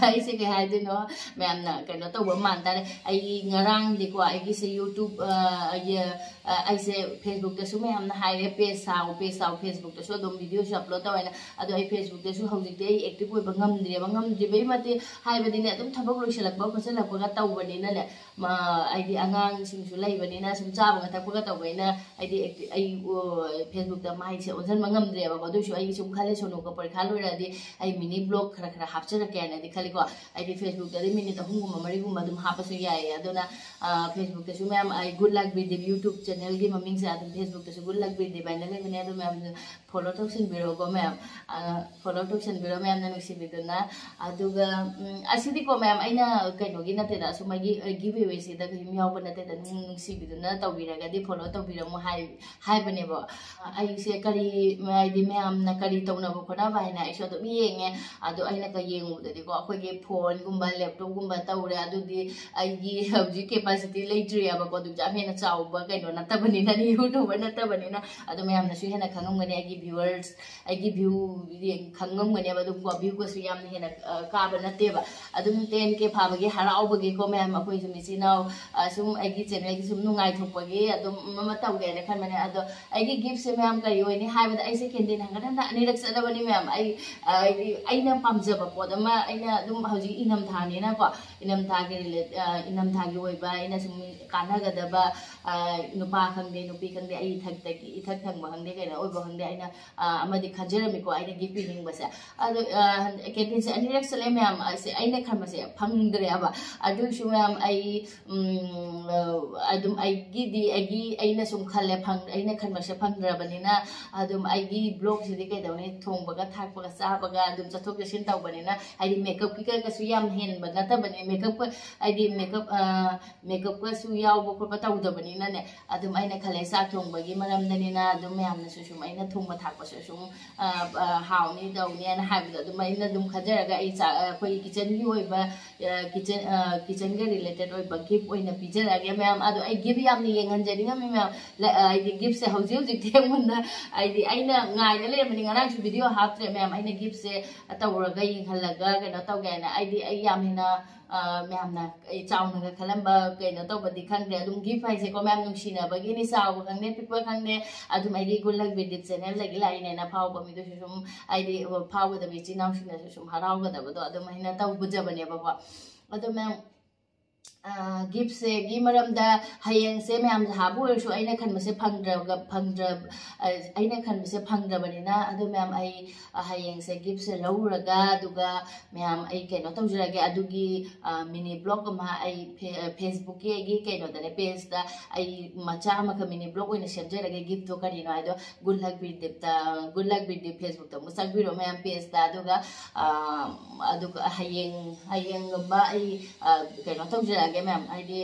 ꯑꯩꯁꯦ ꯀꯩ ꯍꯥꯏꯗꯣꯏꯅꯣ, ꯃꯌꯥꯝꯅ ꯀꯩꯅꯣ ꯇꯧꯕ ꯃꯥꯟ ꯇꯥꯔꯦ꯫ ꯑꯩ ꯉꯔꯥꯡꯗꯤꯀꯣ ꯑꯩꯒꯤꯁꯦ YouTube, ꯑ, ꯑꯩ, ꯑ, ꯑꯩꯁꯦ Facebookꯇꯁꯨ ꯃꯌꯥꯝꯅ ꯍꯥꯏꯔꯦ, page ꯁꯥꯎ, page ꯁꯥꯎ, Facebookꯇꯁꯨ ꯑꯗꯨꯝ videoꯁꯨ upload ꯇꯧꯋꯦꯅ꯫ ꯑꯗꯣ ꯑꯩ Facebookꯇꯁꯨ ꯍꯧꯖꯤꯛꯇꯤ ꯑꯩ active ꯑꯣꯏꯕ ꯉꯝꯗ꯭ꯔꯦꯕ꯫ ꯉꯝꯗ꯭ꯔꯤꯕꯩ ꯃꯇꯤꯛ ꯍꯥꯏꯕꯗꯤꯅꯦ, ꯑꯗꯨꯝ ꯊꯕꯛ ꯂꯣꯏꯁꯤꯜꯂꯛꯄ ꯈꯣꯠꯆꯜꯂꯛꯄꯒ ꯇꯧꯕꯅꯤꯅꯅꯦ, ꯃ-, ꯍꯥꯏꯗꯤ ꯑꯉꯥꯡꯁꯤꯡꯁꯨ ꯂꯩꯕꯅꯤꯅ, ꯁꯨꯝ ꯆꯥꯕꯒ ꯊꯛꯄꯒ ꯇꯧꯕꯅꯤꯅ, ꯍꯥꯏꯗꯤ active, ꯑꯩ, ꯑꯣ, Facebookꯇ ꯃꯥꯏꯁꯦ ꯑꯣꯟꯁꯤꯟꯕ ꯉꯝꯗ꯭ꯔꯦꯕꯀꯣ꯫ ꯑꯗꯨꯏꯁꯨ ꯑꯩ ꯁꯨꯝ ꯈꯜꯂꯦ, ꯁꯣꯅꯨꯒ ꯄꯔꯤꯈꯥ ꯂꯣꯏꯔꯗꯤ ꯑꯩ mini vlog ꯈꯔ ꯈꯔ ꯍꯥꯞꯆꯔꯛꯀꯦ ꯍꯥꯏꯅꯗꯤ ꯈꯜꯂꯤꯀꯣ꯫ ꯍꯥꯏꯗꯤ Facebookꯇꯗꯤ minute ꯑꯍꯨꯝꯒꯨꯝꯕ ꯃꯔꯤꯒꯨꯝꯕ ꯑꯗꯨꯝ ꯍꯥꯞꯄꯁꯨ ꯌꯥꯏꯌꯦ꯫ ꯑꯗꯨꯅ, ꯑ, Facebookꯇꯁꯨ ꯃꯌꯥꯝ ꯑꯩ Good Luck Birdeep YouTube channelꯒꯤ ꯃꯃꯤꯡꯁꯦ ꯑꯗꯨꯝ Facebookꯇꯁꯨ Good Luck Birdeep ꯍꯥꯏꯅ ꯂꯩꯕꯅꯦ꯫ ꯑꯗꯨ ꯃꯌꯥꯝ ꯐꯣꯂꯣ ꯇꯧꯁꯤꯟꯕꯤꯔꯣꯀꯣ ꯃꯌꯥꯝ꯫ ꯐꯣꯂꯣ ꯇꯧꯁꯤꯟꯕꯤꯔꯣ ꯃꯌꯥꯝꯅ ꯅꯨꯡꯁꯤꯕꯤꯗꯨꯅ꯫ ꯑꯗꯨꯒ ꯎꯝ, ꯑꯁꯤꯗꯤꯀꯣ ꯃꯌꯥꯝ, ꯑꯩꯅ ꯀꯩꯅꯣꯒꯤ ꯅꯠꯇꯦꯗ, ꯑꯁꯨꯝ ꯑꯩꯒꯤ ꯒꯤꯐ ꯑꯦꯋꯦꯁꯤꯗ ꯀꯔꯤꯝ ꯌꯥꯎꯕ ꯅꯠꯇꯦꯗ, ꯅꯨꯡ- ꯅꯨꯡꯁꯤꯕꯤꯗꯨꯅ ꯇꯧꯕꯤꯔꯒꯗꯤ ꯐꯣꯂꯣ ꯇꯧꯕꯤꯔꯝꯃꯣ ꯍꯥꯏ ꯍꯥꯏꯕꯅꯦꯕ꯫ ꯑꯩꯁꯦ ꯀꯔꯤ, ꯍꯥꯏꯗꯤ ꯃꯌꯥꯝꯅ ꯀꯔꯤ ꯇꯧꯅꯕ ꯈꯣꯠꯅꯕ ꯍꯥꯏꯅ ꯑꯩꯁꯨ ꯑꯗꯨꯝ ꯌꯦꯡꯉꯦ꯫ ꯑꯗꯣ ꯑꯩꯅ ꯀ ꯌꯦꯡꯉꯨꯕꯗꯗꯤꯀꯣ, ꯑꯩꯈꯣꯏꯒꯤ ꯐꯣꯟꯒꯨꯝꯕ ꯂꯦꯞꯇꯣꯞꯀꯨꯝꯕ ꯇꯧꯔꯦ, ꯑꯗꯨꯗꯤ ꯑꯩꯒꯤ ꯍꯧꯖꯤꯛ ꯀꯦꯄꯥꯁꯤꯇꯤ ꯂꯩꯇ꯭ꯔꯤꯑꯕꯀꯣ, ꯑꯗꯨꯝ ꯌꯥꯝ ꯍꯦꯟꯅ ꯆꯥꯎꯕ ꯀꯩꯅꯣ ꯅꯠꯇꯕꯅꯤꯅ, ꯌꯨꯇ꯭ꯌꯨꯕꯔ ꯅꯠꯇꯕꯅꯤꯅ꯫ ꯑꯗꯣ ꯃꯌꯥꯝꯅꯁꯨ ꯍꯦꯟꯅ ꯈꯪꯉꯝꯒꯅꯤ, ꯑꯩꯒꯤ ꯚ꯭ꯌꯨꯋꯔꯁ, ꯑꯩꯒꯤ ꯚ꯭ꯌꯨ ꯈꯪꯉꯝꯒꯅꯦꯕ꯫ ꯑꯗꯨꯝꯀꯣ, ꯚ꯭ꯌꯨꯒꯁꯨ ꯌꯥꯝꯅ ꯍꯦꯟꯅ ꯑ, ꯀꯥꯕ ꯅꯠꯇꯦꯕ꯫ ꯑꯗꯨꯝ ꯇꯦꯟ ꯀꯦ ꯐꯥꯕꯒꯤ ꯍꯔꯥꯎꯕꯒꯤꯀꯣ ꯃꯌꯥꯝ, ꯑꯩꯈꯣꯏ ꯁꯨꯝ ꯏꯆꯤꯟ ꯏꯅꯥꯎ ꯑ, ꯁꯨꯝ ꯑꯩꯒꯤ ꯆꯦꯅꯦꯜꯒꯤ ꯁꯨꯝ ꯅꯨꯡꯉꯥꯏꯊꯣꯛꯄꯒꯤ ꯑꯗꯨꯝ ꯑꯃ ꯇꯧꯒꯦꯅ ꯈꯟꯕꯅꯦ꯫ ꯑꯗꯣ ꯑꯩꯒꯤ ꯒꯤꯐꯁꯦ ꯃꯌꯥꯝ ꯀꯔꯤ ꯑꯣꯏꯅꯤ ꯍꯥꯏꯕꯗ, ꯑꯩꯁꯦ ꯀꯦꯟꯗꯤꯅ ꯍꯟꯒꯠ ꯍꯟꯗ ꯑꯅꯤꯔꯛ ꯆꯠꯂꯕꯅꯤ ꯃꯌꯥꯝ꯫ ꯑꯩ ꯑ, ꯍꯥꯏꯗꯤ ꯑꯩꯅ ꯄꯥꯝꯖꯕ ꯄꯣꯠ ꯑꯃ, ꯑꯩꯅ ꯑꯗꯨꯝ ꯍꯧꯖꯤꯛ ꯏꯪꯊꯝꯊꯥꯅꯤꯅꯀꯣ, ꯏꯪꯊꯝꯊꯥꯒꯤ ꯔꯤꯂꯦꯠ ꯏꯪꯊꯝꯊꯥꯒꯤ ꯑꯣꯏꯕ ꯑꯩꯅ ꯁꯨꯝ ꯀꯥꯟꯅꯒꯗꯕ, ꯑ, ꯅꯨꯄꯥ ꯈꯪꯗꯦ, ꯅꯨꯄꯤ ꯈꯪꯗꯦ, ꯑꯩ ꯏꯊꯛꯇꯒꯤ, ꯏꯊꯛ ꯊꯪꯕ ꯈꯪꯗꯦ, ꯀꯩꯅꯣ ꯑꯣꯏꯕ ꯈꯪꯗꯦ, ꯑꯩꯅ ꯑ, ꯑꯃꯗꯤ ꯈꯟꯖꯔꯝꯃꯤꯀꯣ ꯑꯩꯅ ꯒꯤꯐ ꯄꯤꯅꯤꯡꯕꯁꯦ꯫ ꯑꯗꯣ ꯑ, ꯀꯦꯟꯗꯤꯁꯦ ꯑꯅꯤꯔꯛ ꯆꯠꯂꯦ ꯃꯌꯥꯝ, ꯑꯁꯦ ꯑꯩꯅ ꯈꯟꯕꯁꯦ ꯐꯪꯗ꯭ꯔꯦꯕ꯫ ꯑꯗꯨꯁꯨ ꯃꯌꯥꯝ, ꯑꯩ ꯎꯝ, ꯑ, ꯑꯗꯨꯝ ꯑꯩꯒꯤꯗꯤ, ꯑꯩꯒꯤ, ꯑꯩꯅ ꯁꯨꯝ ꯈꯜꯂꯦ, ꯐꯪ- ꯑꯩꯅ ꯈꯟꯕꯁꯦ ꯐꯪꯗ꯭ꯔꯕꯅꯤꯅ, ꯑꯗꯨꯝ ꯑꯩꯒꯤ ꯕ꯭ꯂꯣꯒꯁꯤꯗꯤ ꯀꯩꯗꯧꯅꯤ, ꯊꯣꯡꯕꯒ ꯊꯥꯛꯄꯒ ꯆꯥꯕꯒ ꯑꯗꯨꯝ ꯆꯠꯊꯣꯛ ꯆꯠꯁꯤꯟ ꯇꯧꯕꯅꯤꯅ, ꯍꯥꯏꯗꯤ ꯃꯦꯀꯞꯀꯤ ꯀꯩꯀꯩꯁꯨ ꯌꯥꯝ ꯍꯦꯟꯕ ꯅꯠꯇꯕꯅꯤ, ꯃꯦꯀꯞ, ꯍꯥꯏꯗꯤ ꯃꯦꯀꯞ ꯃꯦꯀꯞꯀꯁꯨ ꯌꯥꯎꯕ ꯈꯣꯠꯄ ꯇꯧꯗꯕꯅꯤꯅꯅꯦ꯫ ꯑꯗꯨꯝ ꯑꯩꯅ ꯈꯜꯂꯦ, ꯆꯥꯛ ꯊꯣꯡꯕꯒꯤ ꯃꯔꯝꯗꯅꯤꯅ ꯑꯗꯨꯝ ꯃꯌꯥꯝꯅꯁꯨ ꯁꯨꯝ ꯑꯩꯅ ꯊꯣꯡꯕ ꯊꯥꯛꯄꯁꯨ ꯁꯨꯝ ꯑ, ꯑ, ꯍꯥꯎꯅꯤ ꯇꯧꯅꯤ ꯍꯥꯏꯅ ꯍꯥꯏꯕꯗꯣ ꯑꯗꯨꯝ ꯑꯩꯅ ꯑꯗꯨꯝ ꯈꯟꯖꯔꯒ, ꯑꯩ ꯆꯥ- ꯑ, ꯑꯩꯈꯣꯏꯒꯤ ꯀꯤꯆꯟꯒꯤ ꯑꯣꯏꯕ, ꯑ, ꯀꯤꯆꯟ ꯑ, ꯀꯤꯆꯟꯒ ꯔꯤꯂꯦꯇꯦꯠ ꯑꯣꯏꯕ ꯒꯤꯐ ꯑꯣꯏꯅ ꯄꯤꯖꯔꯛꯑꯒꯦ ꯃꯌꯥꯝ꯫ ꯑꯗꯣ ꯑꯩ ꯒꯤꯐ ꯌꯥꯝꯅ ꯌꯦꯡꯍꯟꯖꯅꯤꯡꯉꯝꯃꯤ ꯃꯌꯥꯝ꯫ ꯂ- ꯑ, ꯍꯥꯏꯗꯤ ꯒꯤꯐꯁꯦ ꯍꯧꯖꯤꯛ ꯍꯧꯖꯤꯛꯇꯤ ꯑꯩꯉꯣꯟꯗ, ꯍꯥꯏꯗꯤ ꯑꯩꯅ ꯉꯥꯏꯅ ꯂꯩꯔꯝꯕꯅꯤ, ꯉꯔꯥꯡꯁꯨ ꯚꯤꯗꯤꯑꯣ ꯍꯥꯞꯇ꯭ꯔꯦ ꯃꯌꯥꯝ꯫ ꯑꯩꯅ ꯒꯤꯐꯁꯦ ꯇꯧꯔꯒ ꯌꯦꯡꯍꯜꯂꯒ ꯀꯩꯅꯣ ꯇꯧꯒꯦ ꯍꯥꯏꯅ꯫ ꯑꯩꯗꯤ ꯑꯩ ꯌꯥꯝ ꯍꯦꯟꯅ ꯑ, ꯃꯌꯥꯝꯅ ꯑꯩ ꯆꯥꯎꯅꯒ ꯈꯜꯂꯝꯕ ꯀꯩꯅꯣ ꯇꯧꯕꯗꯤ ꯈꯪꯗꯦ꯫ ꯑꯗꯨꯝ ꯒꯤꯐ ꯍꯥꯏꯁꯦꯀꯣ ꯃꯌꯥꯝ, ꯅꯨꯡꯁꯤꯅꯕꯒꯤꯅꯤ, ꯆꯥꯎꯕ ꯈꯪꯗꯦ ꯄꯤꯛꯄ ꯈꯪꯗꯦ, ꯑꯗꯨꯝ ꯑꯩꯒꯤ ꯒꯨꯂꯛ ꯕꯤꯗꯤꯠ ꯆꯦꯅꯦꯜꯗꯒꯤ ꯂꯥꯛꯏꯅꯦꯅ ꯐꯥꯎꯕ ꯃꯤꯗꯨꯁꯨ ꯁꯨꯝ, ꯍꯥꯏꯗꯤ ꯐꯥꯎꯒꯗꯕ ꯏꯆꯤꯟ ꯏꯅꯥꯎꯁꯤꯡꯅꯁꯨ ꯁꯨꯝ ꯍꯔꯥꯎꯒꯗꯕꯗꯣ ꯑꯗꯨꯝ ꯑꯩꯅ ꯇꯧꯖꯕꯅꯦꯕꯀꯣ꯫ ꯑꯗꯣ ꯃꯌꯥꯝ, ꯒꯤꯐꯁꯦꯒꯤ ꯃꯔꯝꯗ, ꯍꯌꯦꯡꯁꯦ ꯃꯌꯥꯝꯗ ꯍꯥꯞꯄ ꯑꯣꯏꯔꯁꯨ ꯑꯩꯅ ꯈꯟꯕꯁꯦ ꯐꯪꯗ꯭ꯔꯒ ꯐꯪꯗ꯭ꯔ ꯑꯩꯅ ꯈꯟꯕꯁꯦ ꯐꯪꯗ꯭ꯔꯕꯅꯤꯅ, ꯑꯗꯣ ꯃꯌꯥꯝ, ꯑꯩ ꯍꯌꯦꯡꯁꯦ ꯒꯤꯐꯁꯦ ꯂꯧꯔꯒ, ꯑꯗꯨꯒ ꯃꯌꯥꯝ, ꯑꯩ ꯀꯩꯅꯣ ꯇꯧꯖꯔꯒꯦ꯫ ꯑꯗꯨꯒꯤ ꯃꯤꯅꯤ ꯕ꯭ꯂꯣꯛ ꯑꯃ ꯑꯩ ꯐꯦꯁꯕꯨꯛꯀꯤ ꯑꯩꯒꯤ ꯀꯩꯅꯣꯗꯅꯦ, ꯄꯦꯖꯇ ꯑꯩ ꯃꯆꯥ ꯑꯃꯈꯛ ꯃꯤꯅꯤ ꯕ꯭ꯂꯣꯛ ꯑꯣꯏꯅ ꯁꯦꯝꯖꯔꯒꯦ꯫ ꯒꯤꯐꯇꯣ ꯀꯔꯤꯅꯣ ꯍꯥꯏꯗꯣ, ꯒꯨꯗ ꯂꯛ ꯕꯤꯔꯗꯤꯞꯇ, ꯒꯨꯗ ꯂꯛ ꯕꯤꯔꯗꯤꯞ ꯐꯦꯁꯕꯨꯛꯇ ꯑꯃꯨꯛ ꯆꯪꯕꯤꯔꯣ ꯃꯌꯥꯝ, ꯄꯦꯖꯇ꯫ ꯑꯗꯨꯒ ꯑꯗꯨꯒ ꯍꯌꯦꯡ ꯍꯌꯦꯡꯒꯨꯝꯕ ꯑꯩ ꯀꯩꯅꯣ ꯇꯧꯖꯔꯛꯑꯒꯦ ꯃꯌꯥꯝ, ꯍꯥꯏꯗꯤ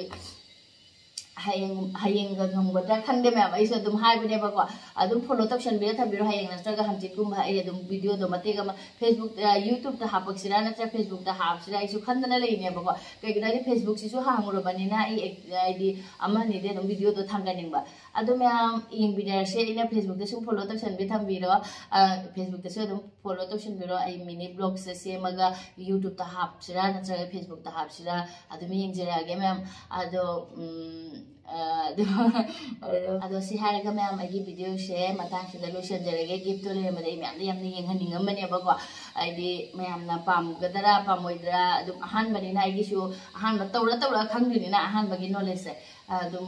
ꯍꯌꯦꯡ ꯍꯌꯦꯡꯒ ꯉꯝꯒꯗ꯭ꯔꯥ ꯈꯪꯗꯦ ꯃꯌꯥꯝ, ꯑꯩꯁꯨ ꯑꯗꯨꯝ ꯍꯥꯏꯕꯅꯦꯕꯀꯣ꯫ ꯑꯗꯨꯝ ꯐꯣꯂꯣ ꯇꯧꯁꯟꯕꯤꯔ ꯊꯝꯕꯤꯔꯣ꯫ ꯍꯌꯦꯡ ꯅꯠꯇ꯭ꯔꯒ ꯍꯪꯆꯤꯠꯀꯨꯝꯕ ꯑꯩ ꯑꯗꯨꯝ ꯚꯤꯗꯤꯑꯣꯗꯣ ꯃꯇꯦꯛ ꯑꯃ ꯐꯦꯁꯕꯨꯛ, ꯌꯨꯇ꯭ꯌꯨꯕꯇ ꯍꯥꯞꯄꯛꯁꯤꯔꯥ ꯅꯠꯇ꯭ꯔꯒ ꯐꯦꯁꯕꯨꯛꯇ ꯍꯥꯞꯁꯤꯔꯥ ꯑꯩꯁꯨ ꯈꯟꯗꯅ ꯂꯩꯔꯤꯅꯦꯕꯀꯣ꯫ ꯀꯩꯒꯤꯅꯣ ꯍꯥꯏꯗꯤ ꯐꯦꯁꯕꯨꯛꯁꯤꯁꯨ ꯍꯥꯡꯉꯨꯔꯕꯅꯤꯅ ꯑꯩ ꯍꯥꯏꯗꯤ ꯑꯃ ꯑꯅꯤꯗꯤ ꯑꯗꯨꯝ ꯚꯤꯗꯤꯑꯣꯗꯣ ꯊꯥꯡꯒꯠꯅꯤꯡꯕ꯫ ꯑꯗꯣ ꯃꯌꯥꯝ ꯌꯦꯡꯕꯤꯅꯔꯁꯦ꯫ ꯑꯩꯅ ꯐꯦꯁꯕꯨꯛꯇ ꯁꯨꯝ ꯐꯣꯂꯣ ꯇꯧꯁꯟꯕꯤ ꯊꯝꯕꯤꯔꯣ꯫ ꯐꯦꯁꯕꯨꯛꯇꯁꯨ ꯑꯗꯨꯝ ꯐꯣꯂꯣ ꯇꯧꯁꯟꯕꯤꯔꯣ꯫ ꯑꯩ ꯃꯤꯅꯤ ꯕ꯭ꯂꯣꯛꯁꯦ ꯁꯦꯝꯃꯒ ꯌꯨꯇ꯭ꯌꯨꯕꯇ ꯍꯥꯞꯁꯤꯔꯥ ꯅꯠꯇ꯭ꯔꯒ ꯐꯦꯁꯕꯨꯛꯇ ꯍꯥꯞꯁꯤꯔꯥ ꯑꯗꯨꯝ ꯌꯦꯡꯖꯔꯛꯑꯒꯦ ꯃꯌꯥꯝ꯫ ꯑꯗꯣ ꯑꯗꯣ ꯑꯗꯣ ꯁꯤ ꯍꯥꯏꯔꯒ ꯃꯌꯥꯝ, ꯑꯩꯒꯤ ꯚꯤꯗꯤꯑꯣꯁꯦ ꯃꯇꯥꯡꯁꯤꯗ ꯂꯣꯏꯁꯤꯟꯖꯔꯒꯦ꯫ ꯒꯤꯐꯇꯣ ꯂꯩꯔꯝꯕꯗ ꯑꯩ ꯃꯌꯥꯝꯗ ꯌꯥꯝꯅ ꯌꯦꯡꯍꯟꯅꯤꯡꯉꯝꯕꯅꯦꯕꯀꯣ꯫ ꯍꯥꯏꯗꯤ ꯃꯌꯥꯝꯅ ꯄꯥꯝꯒꯗ꯭ꯔꯥ ꯄꯥꯝꯃꯣꯏꯗ꯭ꯔꯥ, ꯑꯗꯨꯝ ꯑꯍꯥꯟꯕꯅꯤꯅ, ꯑꯩꯒꯤꯁꯨ ꯑꯍꯥꯟꯕ ꯇꯧꯔ ꯇꯧꯔꯒ ꯈꯪꯗꯣꯏꯅꯤꯅ, ꯑꯍꯥꯟꯕꯒꯤ ꯅꯣꯂꯦꯖꯁꯦ ꯑꯗꯨꯝ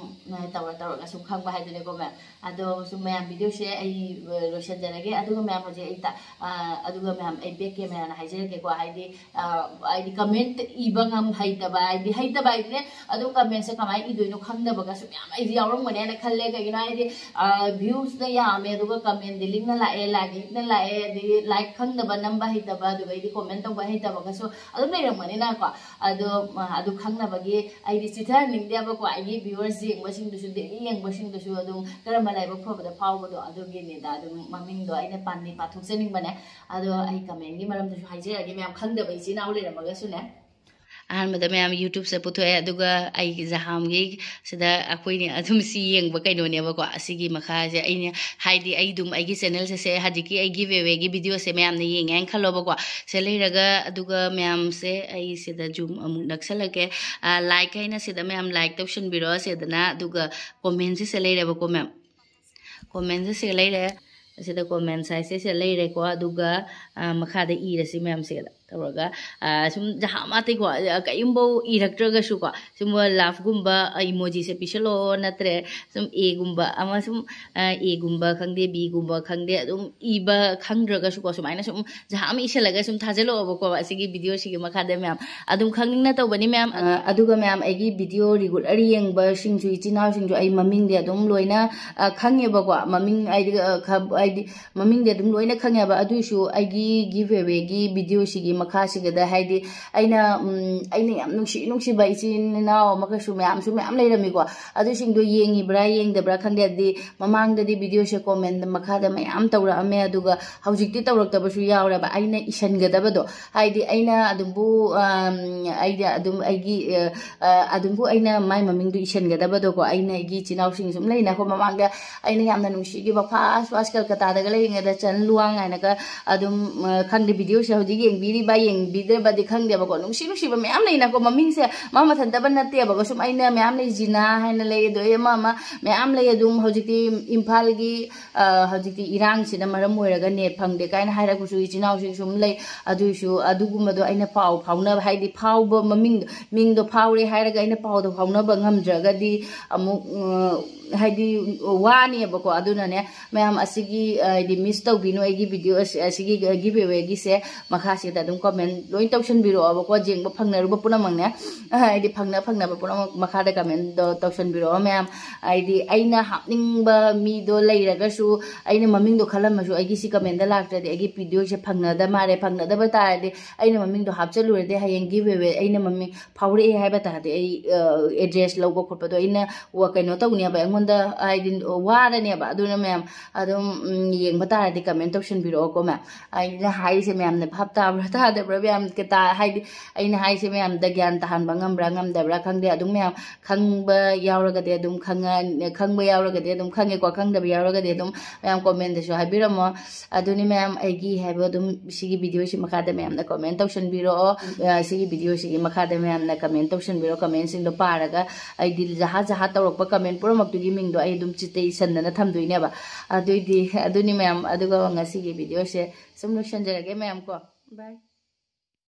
ꯇꯧꯔ ꯇꯧꯔꯒ ꯁꯨꯝ ꯈꯪꯕ ꯍꯥꯏꯗꯨꯅꯤꯀꯣ ꯃꯌꯥꯝ꯫ ꯑꯗꯣ ꯁꯨꯝ ꯃꯌꯥꯝ, ꯚꯤꯗꯤꯑꯣꯁꯦ ꯑꯩ ꯂꯣꯏꯁꯤꯟꯖꯔꯒꯦ꯫ ꯑꯗꯨꯒ ꯃꯌꯥꯝ, ꯍꯧꯖꯤꯛ ꯑꯩ ꯑꯗꯨꯒ ꯃꯌꯥꯝ, ꯑꯩ ꯕꯦꯛ ꯀꯦꯃꯦꯔꯥꯅ ꯍꯥꯏꯖꯔꯒꯦꯀꯣ꯫ ꯍꯥꯏꯗꯤ ꯍꯥꯏꯗꯤ ꯀꯃꯦꯟ ꯏꯕ ꯉꯝ ꯍꯩꯇꯕ, ꯍꯥꯏꯗꯤ ꯍꯩꯇꯕ ꯍꯥꯏꯗꯤꯅꯦ, ꯑꯗꯨꯝ ꯀꯃꯦꯟꯁꯦ ꯀꯃꯥꯏꯅ ꯏꯗꯣꯏꯅꯣ ꯈꯪꯗꯕꯒꯁꯨ ꯃꯌꯥꯝ ꯑꯩꯗꯤ ꯌꯥꯎꯔꯝꯒꯅꯦꯅ ꯈꯜꯂꯦ꯫ ꯀꯩꯒꯤꯅꯣ ꯍꯥꯏꯗꯤ ꯚ꯭ꯌꯨꯁꯅ ꯌꯥꯝꯃꯦ, ꯑꯗꯨꯒ ꯀꯃꯦꯟꯗꯤ ꯂꯤꯛꯅ ꯂꯥꯛꯑꯦ, ꯂꯥꯏꯛ ꯂꯤꯛꯅ ꯂꯥꯛꯑꯦ, ꯑꯗꯒꯤ ꯂꯥꯏꯛ ꯈꯪꯗꯕ ꯅꯝꯕ ꯍꯩꯇꯕ, ꯑꯗꯨꯒ ꯑꯩꯗꯤ ꯀꯣꯃꯦꯟ ꯇꯧꯕ ꯍꯩꯇꯕꯒꯁꯨ ꯑꯗꯨꯝ ꯂꯩꯔꯝꯒꯅꯤꯅꯀꯣ꯫ ꯑꯗꯣ ꯑꯗꯨ ꯈꯪꯅꯕꯒꯤ ꯑꯩꯗꯤ ꯆꯤꯊꯍꯟꯅꯤꯡꯗꯦꯕꯀꯣ꯫ ꯑꯩꯒꯤ ꯚ꯭ꯌꯨꯋꯔꯁ ꯌꯦꯡꯕꯁꯤꯡꯗꯨꯁꯨ, ꯗꯦꯂꯤ ꯌꯦꯡꯕꯁꯤꯡꯗꯨꯁꯨ ꯑꯗꯨꯝ ꯀꯔꯝꯕ ꯂꯥꯏꯕꯛ ꯐꯕꯗ ꯐꯥꯎꯕꯗꯣ ꯑꯗꯨꯒꯤꯅꯤꯗ꯫ ꯑꯗꯨꯝ ꯃꯃꯤꯡꯗꯣ ꯑꯩꯅ ꯄꯥꯟꯗꯤ ꯄꯥꯊꯣꯛꯆꯅꯤꯡꯕꯅꯦ꯫ ꯑꯗꯣ ꯑꯩ ꯀꯃꯦꯟꯒꯤ ꯃꯔꯝꯗꯁꯨ ꯍꯥꯏꯖꯔꯒꯦ ꯃꯌꯥꯝ, ꯈꯪꯗꯕ ꯏꯆꯤꯟ ꯏꯅꯥꯎ ꯂꯩꯔꯝꯃꯒꯁꯨꯅꯦ꯫ ꯑꯍꯥꯟꯕꯗ ꯃꯌꯥꯝ ꯌꯨꯇ꯭ꯌꯨꯕꯁꯦ ꯄꯨꯊꯣꯛꯑꯦ, ꯑꯗꯨꯒ ꯑꯩꯒꯤ ꯖꯍꯥꯝꯒꯤ ꯁꯤꯗ ꯑꯩꯈꯣꯏꯅ ꯑꯗꯨꯝ ꯁꯤ ꯌꯦꯡꯕ ꯀꯩꯅꯣꯅꯦꯕꯀꯣ꯫ ꯑꯁꯤꯒꯤ ꯃꯈꯥꯁꯦ ꯑꯩꯅ ꯍꯥꯏꯗꯤ, ꯑꯩ ꯑꯗꯨꯝ ꯑꯩꯒꯤ ꯆꯦꯅꯦꯜꯁꯦ, ꯁꯦ ꯍꯧꯖꯤꯛꯀꯤ ꯑꯩ ꯒꯤꯐ ꯑꯦꯋꯦꯒꯤ ꯚꯤꯗꯤꯑꯣꯁꯦ ꯃꯌꯥꯝꯅ ꯌꯦꯡꯉꯦ ꯍꯥꯏꯅ ꯈꯜꯂꯣꯕꯀꯣ꯫ ꯁꯦ ꯂꯩꯔꯒ, ꯑꯗꯨꯒ ꯃꯌꯥꯝꯁꯦ ꯑꯩ ꯁꯤꯗ ꯖꯨꯝ ꯑꯃꯨꯛ ꯅꯛꯁꯜꯂꯛꯀꯦ꯫ ꯂꯥꯏꯛ ꯍꯥꯏꯅ ꯁꯤꯗ ꯃꯌꯥꯝ ꯂꯥꯏꯛ ꯇꯧꯁꯟꯕꯤꯔꯣ ꯁꯤꯗꯅ꯫ ꯑꯗꯨꯒ ꯀꯣꯃꯦꯟꯁꯦ ꯁꯦ ꯂꯩꯔꯦꯕꯀꯣ ꯃꯌꯥꯝ꯫ ꯀꯣꯃꯦꯟꯁꯦ ꯁꯦ ꯂꯩꯔꯦ꯫ ꯑꯁꯤꯗ ꯀꯣꯃꯦꯟ ꯁꯥꯏꯖꯁꯦ ꯁꯦ ꯂꯩꯔꯦꯀꯣ꯫ ꯑꯗꯨꯒ ꯃꯈꯥꯗ ꯏꯔꯁꯤ ꯃꯌꯥꯝꯁꯦ꯫ ꯇꯧꯔꯒ, ꯑ, ꯁꯨꯝ ꯖꯍꯥ ꯃꯥꯇꯩꯀꯣ, ꯑ, ꯀꯔꯤꯒꯨꯝꯕ ꯏꯔꯛꯇ꯭ꯔꯒꯁꯨꯀꯣ, ꯁꯨꯝ ꯂꯥꯐꯒꯨꯝꯕ ꯏꯃꯣꯖꯤꯁꯦ ꯄꯤꯁꯜꯂꯣ, ꯅꯠꯇ꯭ꯔꯦ ꯁꯨꯝ ꯑꯦꯒꯨꯝꯕ ꯑꯃ ꯁꯨꯝ, ꯑ, ꯑꯦꯒꯨꯝꯕ ꯈꯪꯗꯦ, ꯕꯤꯒꯨꯝꯕ ꯈꯪꯗꯦ, ꯑꯗꯨꯝ ꯏꯕ ꯈꯪꯗ꯭ꯔꯒꯁꯨꯀꯣ, ꯁꯨꯃꯥꯏꯅ ꯁꯨꯝ ꯖꯍꯥ ꯑꯃ ꯏꯁꯜꯂꯒ ꯁꯨꯝ ꯊꯥꯖꯤꯜꯂꯛꯑꯣꯕꯀꯣ, ꯑꯁꯤꯒꯤ ꯚꯤꯗꯤꯑꯣꯁꯤꯒꯤ ꯃꯈꯥꯗ ꯃꯌꯥꯝ꯫ ꯑꯗꯨꯝ ꯈꯪꯅꯤꯡꯅ ꯇꯧꯕꯅꯤ ꯃꯌꯥꯝ꯫ ꯑ, ꯑꯗꯨꯒ ꯃꯌꯥꯝ, ꯑꯩꯒꯤ ꯚꯤꯗꯤꯑꯣ ꯔꯤꯒꯨꯂꯔ ꯌꯦꯡꯕꯁꯤꯡꯁꯨ, ꯏꯆꯤꯟ ꯏꯅꯥꯎꯁꯤꯡꯁꯨ ꯑꯩ ꯃꯃꯤꯡꯗꯤ ꯑꯗꯨꯝ ꯂꯣꯏꯅ, ꯑ, ꯈꯪꯉꯦꯕꯀꯣ, ꯃꯃꯤꯡ ꯍꯥꯏꯗꯤ, ꯑ, ꯈ-, ꯍꯥꯏꯗꯤ ꯃꯃꯤꯡꯗꯤ ꯑꯗꯨꯝ ꯂꯣꯏꯅ ꯈꯪꯉꯦꯕ꯫ ꯑꯗꯨꯏꯁꯨ ꯑꯩꯒꯤ ꯒꯤꯐ ꯑꯦꯋꯦꯒꯤ ꯚꯤꯗꯤꯑꯣꯁꯤꯒꯤ ꯃꯈꯥꯁꯤꯗ, ꯍꯥꯏꯗꯤ ꯑꯩꯅ, ꯎꯝ, ꯑꯩꯅ ꯌꯥꯝ ꯅꯨꯡꯁꯤ ꯅꯨꯡꯁꯤꯕ ꯏꯆꯤꯟ ꯏꯅꯥꯎ ꯑꯃꯒꯁꯨ ꯃꯌꯥꯝꯁꯨ ꯃꯌꯥꯝ ꯂꯩꯔꯝꯃꯤꯀꯣ, ꯑꯗꯨꯁꯤꯡꯗꯣ ꯌꯦꯡꯉꯤꯕ꯭ꯔꯥ ꯌꯦꯡꯗꯕ꯭ꯔꯥ ꯈꯪꯗꯦ꯫ ꯑꯗꯨꯗꯤ ꯃꯃꯥꯡꯗꯗꯤ ꯚꯤꯗꯤꯑꯣꯁꯦ ꯀꯣꯃꯦꯟ ꯃꯈꯥꯗ ꯃꯌꯥꯝ ꯇꯧꯔꯛꯑꯝꯃꯦ, ꯑꯗꯨꯒ ꯍꯧꯖꯤꯛꯇꯤ ꯇꯧꯔꯛꯇꯕꯁꯨ ꯌꯥꯎꯔꯦꯕ꯫ ꯑꯩꯅ ꯏꯁꯟꯒꯗꯕꯗꯣ, ꯍꯥꯏꯗꯤ ꯑꯩꯅ ꯑꯗꯨꯝꯕꯨ, ꯑꯝ, ꯑꯩꯗꯤ ꯑꯗꯨꯝ ꯑꯩꯒꯤ, ꯑ, ꯑ, ꯑꯗꯨꯝꯕꯨ ꯑꯩꯅ ꯃꯥꯏ ꯃꯃꯤꯡꯗꯨ ꯏꯁꯟꯒꯗꯕꯗꯣꯀꯣ, ꯑꯩꯅ ꯑꯩꯒꯤ ꯏꯆꯤꯟ ꯏꯅꯥꯎꯁꯤꯡ ꯁꯨꯝ ꯂꯩꯅꯀꯣ, ꯃꯃꯥꯡꯗ ꯑꯩꯅ ꯌꯥꯝꯅ ꯅꯨꯡꯁꯤꯈꯤꯕ ꯐꯥꯁ ꯐꯥꯁ ꯀꯜꯀꯇꯥꯗꯒ ꯂꯩꯔꯤꯉꯩꯗ ꯆꯟ ꯂꯨꯋꯥꯡ ꯍꯥꯏꯅꯒ ꯑꯗꯨꯝ, ꯑ, ꯈꯪꯗꯦ, ꯚꯤꯗꯤꯑꯣꯁꯦ ꯍꯧꯖꯤꯛ ꯌꯦꯡꯕꯤꯔꯤꯕ ꯌꯦꯡꯕꯤꯗ꯭ꯔꯕꯗꯤ ꯈꯪꯗꯦꯕꯀꯣ, ꯅꯨꯡꯁꯤ ꯅꯨꯡꯁꯤꯕ ꯃꯌꯥꯝ ꯂꯩꯅꯀꯣ, ꯃꯃꯤꯡꯁꯦ ꯃꯥ ꯃꯊꯟꯇꯕ ꯅꯠꯇꯦꯕꯀꯣ, ꯁꯨꯝ ꯑꯩꯅ ꯃꯌꯥꯝ ꯂꯩ, ꯖꯤꯅꯥ ꯍꯥꯏꯅ ꯂꯩ, ꯑꯗꯩ ꯑꯃ ꯑꯃ ꯃꯌꯥꯝ ꯂꯩ꯫ ꯑꯗꯨꯝ ꯍꯧꯖꯤꯛꯇꯤ ꯏꯝꯐꯥꯜꯒꯤ, ꯑ, ꯍꯧꯖꯤꯛꯇꯤ ꯏꯔꯥꯡꯁꯤꯅ ꯃꯔꯝ ꯑꯣꯏꯔꯒ ꯅꯦꯠ ꯐꯪꯗꯦ ꯀꯥꯏꯅ ꯍꯥꯏꯔꯛꯄꯁꯨ ꯏꯆꯤꯟ ꯏꯅꯥꯎꯁꯤꯡ ꯁꯨꯝ ꯂꯩ꯫ ꯑꯗꯨꯏꯁꯨ ꯑꯗꯨꯒꯨꯝꯕꯗꯣ ꯑꯩꯅ ꯄꯥꯎ ꯐꯥꯎꯅꯕ, ꯍꯥꯏꯗꯤ ꯐꯥꯎꯕ ꯃꯃꯤꯡꯗꯣ, ꯃꯤꯡꯗꯣ ꯐꯥꯎꯔꯦ ꯍꯥꯏꯔꯒ ꯑꯩꯅ ꯄꯥꯎꯗꯣ ꯐꯥꯎꯅꯕ ꯉꯝꯗ꯭ꯔꯒꯗꯤ ꯑꯃꯨꯛ, ꯑ, ꯍꯥꯏꯗꯤ ꯋꯥꯅꯦꯕꯀꯣ꯫ ꯑꯗꯨꯅꯅꯦ ꯃꯌꯥꯝ, ꯑꯁꯤꯒꯤ, ꯑ, ꯍꯥꯏꯗꯤ ꯃꯤꯁ ꯇꯧꯕꯤꯅꯨ ꯑꯩꯒꯤ ꯚꯤꯗꯤꯑꯣ ꯑꯁꯤ-, ꯑꯁꯤꯒꯤ ꯒꯤꯐ ꯑꯋꯦꯒꯤꯁꯦ ꯃꯈꯥꯁꯤꯗ ꯑꯗꯨꯝ ꯀꯣꯃꯦꯟ ꯂꯣꯏ ꯇꯧꯁꯟꯕꯤꯔꯛꯑꯣꯕꯀꯣ, ꯌꯦꯡꯕ ꯐꯪꯅꯔꯨꯕ ꯄꯨꯝꯅꯃꯛꯅꯦ, ꯍꯥꯏꯗꯤ ꯐꯪꯅ ꯐꯪꯅꯕ ꯄꯨꯝꯅꯃꯛ ꯃꯈꯥꯗ ꯀꯃꯦꯟꯗꯣ ꯇꯧꯁꯟꯕꯤꯔꯛꯑꯣ ꯃꯌꯥꯝ꯫ ꯍꯥꯏꯗꯤ ꯑꯩꯅ ꯍꯥꯞꯅꯤꯡꯕ ꯃꯤꯗꯣ ꯂꯩꯔꯒꯁꯨ, ꯑꯩꯅ ꯃꯃꯤꯡꯗꯣ ꯈꯜꯂꯝꯃꯁꯨ, ꯑꯩꯒꯤ ꯁꯤ ꯀꯃꯦꯟꯗ ꯂꯥꯛꯇ꯭ꯔꯗꯤ ꯑꯩꯒꯤ ꯚꯤꯗꯤꯑꯣꯁꯦ ꯐꯪꯅꯗ ꯃꯥꯜꯂꯦ꯫ ꯐꯪꯅꯗꯕ ꯇꯥꯔꯗꯤ ꯑꯩꯅ ꯃꯃꯤꯡꯗꯣ ꯍꯥꯞꯆꯜꯂꯨꯔꯗꯤ ꯍꯌꯦꯡ ꯒꯤꯐ ꯑꯋꯦ ꯑꯩꯅ ꯃꯃꯤꯡ ꯐꯥꯎꯔꯛꯑꯦ ꯍꯥꯏꯕ ꯇꯥꯔꯗꯤ ꯑꯩ, ꯑ, ꯑꯦꯗ꯭ꯔꯦꯁ ꯂꯧꯕ ꯈꯣꯠꯄꯗꯣ ꯑꯩꯅ ꯋꯥ-, ꯀꯩꯅꯣ ꯇꯧꯅꯦꯕ, ꯑꯩꯉꯣꯟꯗ ꯍꯥꯏꯗꯤ ꯋꯥꯔꯅꯦꯕ꯫ ꯑꯗꯨꯅ ꯃꯌꯥꯝ ꯑꯗꯨꯝ, ꯎꯝ, ꯌꯦꯡꯕ ꯇꯥꯔꯗꯤ ꯀꯃꯦꯟ ꯇꯧꯁꯟꯕꯤꯔꯛꯑꯣꯀꯣ ꯃꯌꯥꯝ꯫ ꯑꯩꯅ ꯍꯥꯏꯔꯤꯁꯦ ꯃꯌꯥꯝꯅ ꯚꯥꯞ ꯇꯥꯕ꯭ꯔꯥ ꯇꯥꯗꯕ꯭ꯔꯥ ꯃꯌꯥꯝ ꯀ-, ꯇꯥ-, ꯍꯥꯏꯗꯤ ꯑꯩꯅ ꯍꯥꯏꯁꯦ ꯃꯌꯥꯝꯗ ꯒ꯭ꯌꯥꯟ ꯇꯥꯍꯟꯕ ꯉꯝꯕ꯭ꯔꯥ ꯉꯝꯗꯕ꯭ꯔꯥ ꯈꯪꯗꯦ꯫ ꯑꯗꯨꯝ ꯃꯌꯥꯝ ꯈꯪꯕ ꯌꯥꯎꯔꯒꯗꯤ ꯑꯗꯨꯝ ꯈꯪꯉ-, ꯈꯪꯕ ꯌꯥꯎꯔꯒꯗꯤ ꯑꯗꯨꯝ ꯈꯪꯉꯦꯀꯣ, ꯈꯪꯗꯕ ꯌꯥꯎꯔꯒꯗꯤ ꯑꯗꯨꯝ ꯃꯌꯥꯝ ꯀꯣꯃꯦꯟꯗꯁꯨ ꯍꯥꯏꯕꯤꯔꯝꯃꯣ꯫ ꯑꯗꯨꯅꯤ ꯃꯌꯥꯝ, ꯑꯩꯒꯤ ꯍꯥꯏꯕ ꯑꯗꯨꯝ ꯁꯤꯒꯤ ꯚꯤꯗꯤꯑꯣꯁꯤ ꯃꯈꯥꯗ ꯃꯌꯥꯝꯅ ꯀꯃꯦꯟ ꯇꯧꯁꯟꯕꯤꯔꯛꯑꯣ꯫ ꯑ, ꯁꯤꯒꯤ ꯚꯤꯗꯤꯑꯣꯁꯤꯒꯤ ꯃꯈꯥꯗ ꯃꯌꯥꯝꯅ ꯀꯃꯦꯟ ꯇꯧꯁꯟꯕꯤꯔꯛꯑꯣ꯫ ꯀꯃꯦꯟꯁꯤꯡꯗꯣ ꯄꯥꯔꯒ ꯑꯩꯗꯤ ꯖꯍꯥ ꯖꯍꯥ ꯇꯧꯔꯛꯄ ꯀꯃꯦꯟ ꯄꯨꯝꯅꯃꯛꯇꯨꯒꯤ ꯃꯤꯡꯗꯣ ꯑꯩ ꯑꯗꯨꯝ ꯆꯤꯠꯇ ꯏꯁꯟꯗꯅ ꯊꯝꯗꯣꯏꯅꯦꯕ꯫ ꯑꯗꯨꯏꯗꯤ ꯑꯗꯨꯅꯤ ꯃꯌꯥꯝ, ꯑꯗꯨꯒ ꯉꯁꯤꯒꯤ ꯚꯤꯗꯤꯑꯣꯁꯦ ꯁꯨꯝ ꯂꯣꯏꯁꯟꯖꯔꯒꯦ ꯃꯌꯥꯝ ꯀꯣ꯫ ꯕꯥꯏ꯫